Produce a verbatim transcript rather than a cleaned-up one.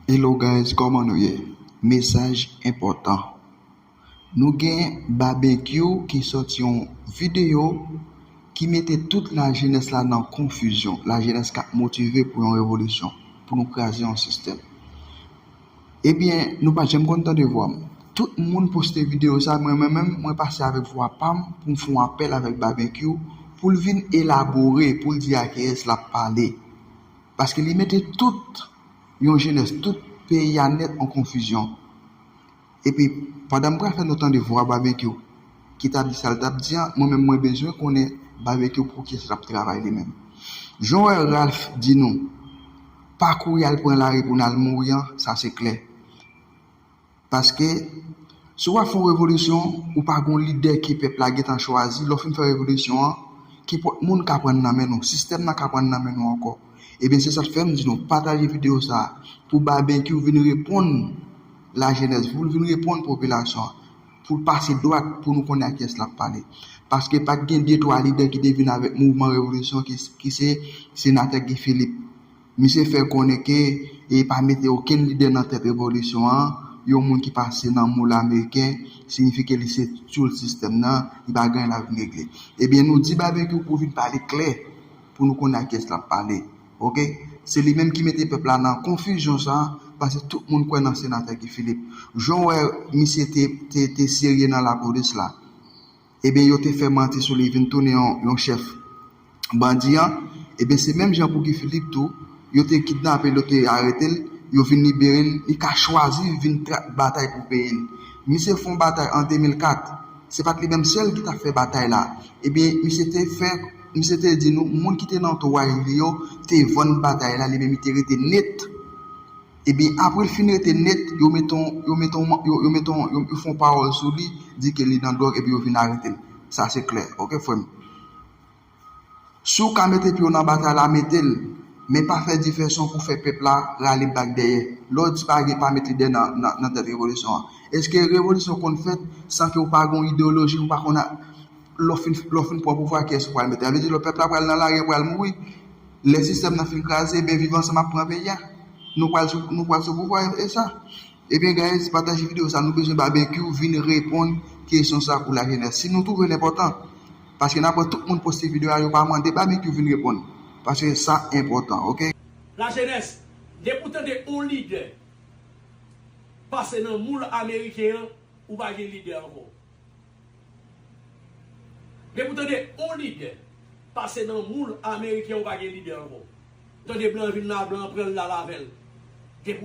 Hello guys, kòman nou ye? Mesaj enpòtan. Nou gen Babenkyou ki sòti yon videyo ki mete tout lajenès la nan konfizyon. Lajenès k ap motive pou yon revolisyon, pou nou kraze yon sistèm. Ebyen, nou pa t janm konn tande vwa m. Tout moun poste videyo sa, mwen menm, mwen pase avèk vwa pa m pou m fè yon apèl avèk Babenkyou pou l vin elabore, pou l di a kiyès l ap pale. Paske li mete tout yon jenès, tout peyi a nèt an konfizyon. Epi, pandan m pral fè nou tande vwa Babenkyou, ki t ap di sa l t ap di an, mwen menm mwen bezwen konnen Babenkyou pou kiyès l ap travay li menm. Jan w wè Ralph di nou, pa kouri al pran lari pou n al mouri an, sa se klè. Paske, si w ap fè yon revolisyon, ou pa gen yon lidè ke pèp la gentan chwazi, lè w fin fè revolisyon an, kenpòt moun ka pran nan men nou, sistèm nan ka pran nan men nou ankò. Ebyen, se sa k fè m di nou, pataje videyo sa a pou Babenkyou vin reponn lajenès, pou l vin reponn popilasyon an, pou l pase dwat, pou nou konnen a kiyès l ap pale. Paske pa t gen de twa lidè ki te vin avèk mouvman revolisyon ki, ki se senatè Guy Philippe. Misye fè konnen ke e pa mete okenn lidè nan tèt revolisyon an, yon moun ki pase nan moul ameriken, siyifi ke li se tyoul sistèm nan, li pa gen anyen l ap vin regle. Ebyen, nou di Babenkyou pou vin pale klè, pou nou konnen a kiyès l ap pale. Oke? Se li menm ki mete pèp la nan konfizyon sa, paske tout moun kwè nan senatè Guy Philippe. Jan w wè misye te, te, te serye nan lapolis la, ebyen, yo te fè manti sou li, vin tounen yon, yon chèf bandi an. Ebyen, se menm jan pou Guy Philippe tou, yo te kidnape l, yo te arete l, yo vin libere l, li ka chwazi vin tra-, batay pou peyi l. Misye fè yon batay an de mil kat, se pa t li menm sèl ki t ap fè batay la. Ebyen, misye te fè, misye te di nou, moun ki te nan antouwaj li yo te vann batay la, li menm li te rete nèt. Ebyen, apre l fin rete nèt, yo mete yon, yo mete yon, yo, yo mete yon, yo, yo fè yon pawòl sou li, di ke li nan dwòg, epi yo vin arete l. Sa se klè, oke, frè m? Si w ka mete pye w nan batay la, mete l. Men pa fè difèsyon pou fè pèp la rale bak dèyè. Lè w di pa gen, pa met lidè nan, nan, nan tèt revolisyon an. Èske revolisyon konn fèt san ke w pa gen yon ideyoloji, ou pa konn a, lè w fin, lè w fin pran pouvwa, kiyès ou pral mete? Sa vle di lè pèp la pral nan lari, pral mouri. Lè sistèm nan fin kraze, ebyen, Viv Ansanm ap pran peyi a. Nou pral sou, nou pral sou pouvwa, e, e sa. Ebyen, guys, pataje videyo sa. Nou bezwen Babenkyou vin reponn kesyon sa pou lajenès. Si nou twouve l enpòtan, paske n ap wè tout moun poste videyo a, yo pa mande Babenkyou vin reponn. Paske sa enpòtan, oke? Lajenès, depi w tande yon lidè pase nan moul ameriken an, ou pa gen lidè ankò. Depi w tande yon lidè pase nan moul ameriken, ou pa gen lidè ankò. Tande blan vin la, blan pran l, l al avè l. Depi